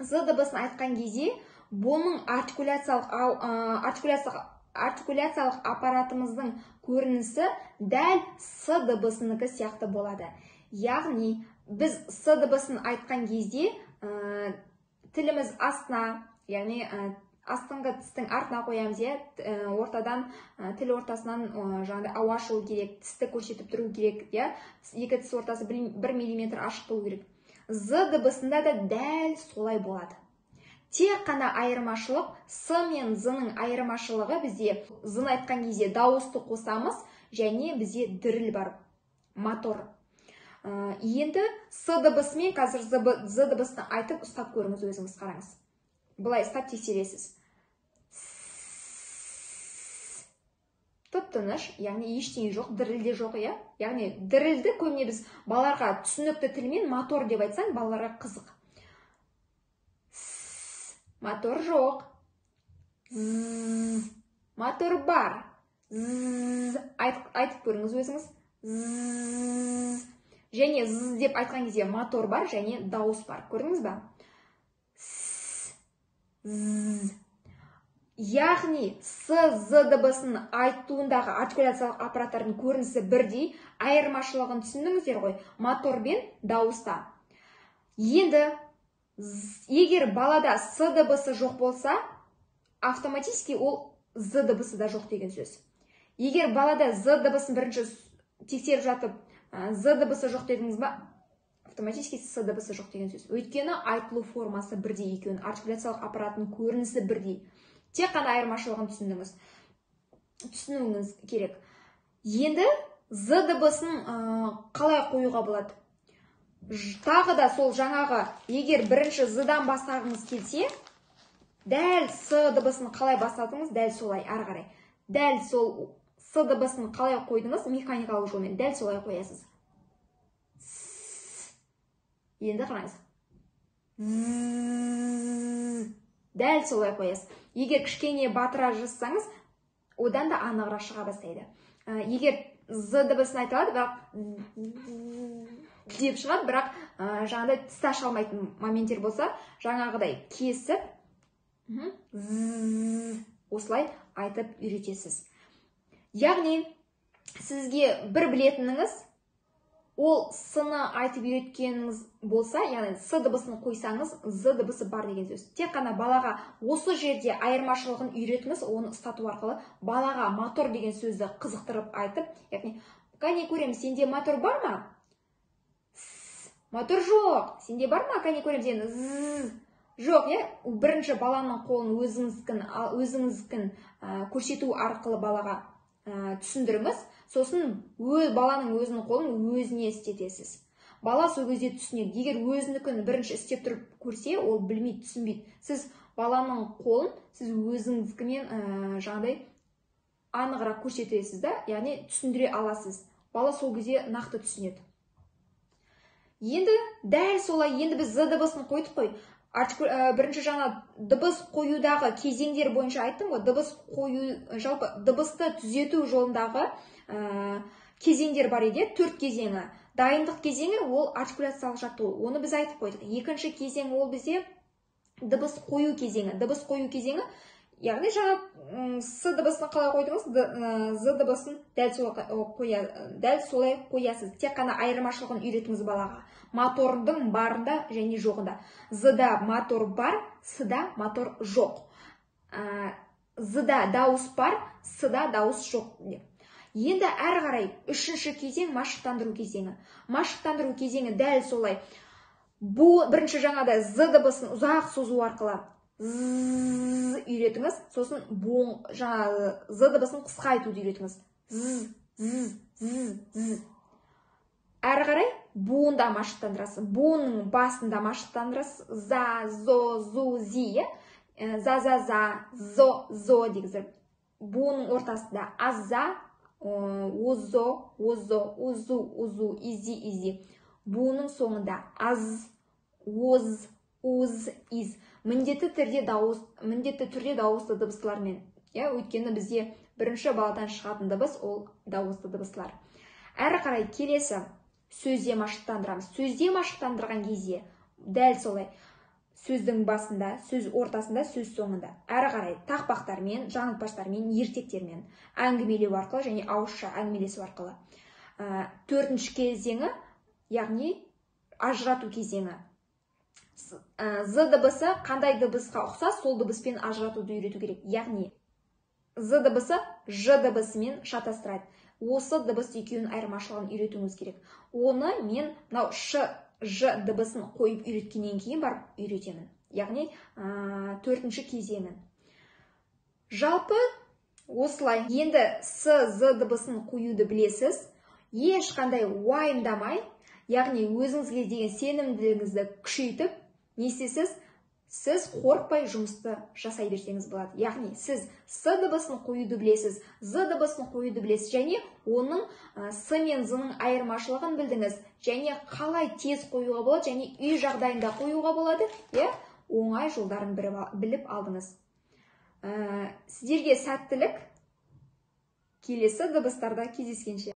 З дыбысын айтқан кезде бұның артикуляциялық аппаратымыздың көрінісі дәл С дыбысынікі сияқты болады. Яғни біз С дыбысын айтқан кезде тіліміз астына, яғни астыңғы тістің артына қоямыз, иә, ортадан, тіл ортасынан жаңағыдай ауа шығу керек, тісті көрсетіп тұру керек, иә, екі тіс ортасы 1 миллиметр ашық болу керек. З дыбысында да дәл солай болады. Тек қана айырмашылық, С мен З-ның айырмашылығы бізде З-ны айтқан кезде дауысты қосамыз, және бізде діріл бар, мотор. Енді С дыбысымен қазір З дыбысын айтып ұстап көріңіз, өзіңіз қараңыз. Былай ұстап тексересіз. Тып-тыныш, яғни ештеңе жоқ, діріл де жоқ, иә? Яғни дірілді көбіне біз балаларға түсінікті тілмен мотор деп айтсаң, балаларға қызық. Мотор жоқ. З, мотор бар. З, айтып көріңіз өзіңіз. З, және з деп айтқан кезде мотор бар және дауыс бар. Көрдіңіз ба? С, з. Яғни С, З дыбысын айтуындағы артикуляциялық аппараттардың көрінісі бірдей, айырмашылығын түсіндіңіздер ғой, мотор мен дауыста. Енді егер балада С дыбысы жоқ болса, автоматически ол З дыбысы да жоқ деген сөз. Егер балада З дыбысын бірінші тексеріп жатып, З дыбысы жоқ дедіңіз ба, автоматически С дыбысы жоқ деген сөз. Өйткені айтылу формасы бірдей екеуінің, артикуляциялық аппаратының көрінісі бірдей. Тек қана айырмашылығын түсінуіңіз керек. Енді З дыбысын қалай қоюға болады? Тағы да сол жаңағы, егер бірінші З-дан бастағыңыз келсе, дәл С дыбысын қалай бастадыңыз, дәл солай ары қарай. Дәл сол С дыбысын қалай қойдыңыз, механикалық жолмен дәл солай қоясыз. С. Енді қараңыз. З. Дәл солай қоясыз. Егер кішкене батыра жазсаңыз, одан да анығырақ шыға бастайды. Егер З дыбысын айта алады, бірақ деп шығады, бірақ жаңағыдай тіс аша алмайтын моменттер болса, жаңағыдай кесіп, з, осылай айтып үйретесіз. Яғни сізге бір білетініңіз, ол С-ны айтып үйреткеніңіз болса, яғни С дыбысын қойсаңыз, З дыбысы бар деген сөз. Тек қана балаға осы жерде айырмашылығын үйретіңіз, оны ұстату арқылы балаға мотор деген сөзді қызықтырып айтып, яғни, кәне көреміз, сенде мотор бар ма? С, мотор жоқ. Сенде бар ма? Кәне көреміз, сенде з, жоқ, иә? Бірінші баланың қолын өзіңіздікін, көрсету арқылы балаға түсіндіріңіз, сосын баланың өзінің қолын өзіне істетесіз. Бала сол кезде түсінеді. Егер өзінікін бірінші істеп тұрып көрсе, ол білмейді, түсінбейді. Сіз баланың қолын сіз өзіңіздікімен, жаңағыдай анығырақ көрсетесіз да, яғни түсіндіре аласыз. Бала сол кезде нақты түсінеді. Енді дәл солай, енді біз З дыбысын қойдық қой. Бірінші жаңа дыбыс қоюдағы кезеңдер бойынша айттым ғой, дыбыс қою, жалпы дыбысты түзету жолындағы кезеңдер бар еді, 4 кезеңі. Дайындық кезеңі ол артикуляциялық жаттығу, оны біз айтып қойдық. Екінші кезең ол бізде дыбыс қою кезеңі. Дыбыс қою кезеңі, яғни жаңа, С дыбысын қалай қойдыңыз, З дыбысын дәл солай қоясыз. Тек қана айырмашылығын үйретіңіз балаға. Мотордың барында және жоғында. З-да мотор бар, С-да мотор жоқ. З-да дауыс бар, С-да дауыс жоқ деп. Енді әрі қарай үшінші кезең машықтандыру кезеңі. Машықтандыру кезеңі дәл солай. Бұл бірінші жаңада З дыбысын ұзақ созу арқылы з үйретіңіз, сосын жаңағы З дыбысын қысқа айтуды үйретіңіз. З, з, з, з. Әрі қарай буында машықтандырасыз. Буынның басында машықтандырасыз. За, зо, зу, зи, иә? За, за, за, зо, зо дегізіп. Буынның ортасында аза, озо, озо, узу, узу, изи, изи. Буынның соңында аз, оз, уз, из. Міндетті түрде дауыс, міндетті түрде дауысты дыбыстылармен. Иә, өйткені бізде бірінші баладан шығатын дыбыс ол дауысты дыбыстылар. Әрі қарай келесі сөзде машықтандырамыз. Сөзде машықтандырған кезде дәл солай. Сөздің басында, сөз ортасында, сөз соңында. Әрі қарай тақпақтармен, жаңылтпаштармен, ертектермен әңгімелеу арқылы және ауызша әңгімелесу арқылы. Төртінші кезеңі, яғни ажырату кезеңі. З дыбысы қандай дыбысқа ұқсас, сол дыбыспен ажыратуды үйрету керек. Яғни з дыбысы ж дыбысымен шатастырады. Осы дыбыс екеуінің айырмашылығын үйретуіңіз керек. Оны мен мынау ш, ж дыбысын қойып үйреткеннен кейін барып үйретемін. Яғни төртінші кезеңін. Жалпы осылай. Енді с, з дыбысын қоюды білесіз. Ешқандай уайымдамай, яғни өзіңізге деген сенімділігіңізді күшейтіп, не істейсіз? Сіз қорықпай жұмысты жасай берсеңіз болады. Яғни сіз с дыбысын қоюды білесіз, з дыбысын қоюды білесіз және оның с мен з-ның айырмашылығын білдіңіз. Және қалай тез қоюға болады, және үй жағдайында қоюға болады, иә, оңай жолдарын біліп алдыңыз. Сіздерге сәттілік. Келесі дыбыстарда кездескенше.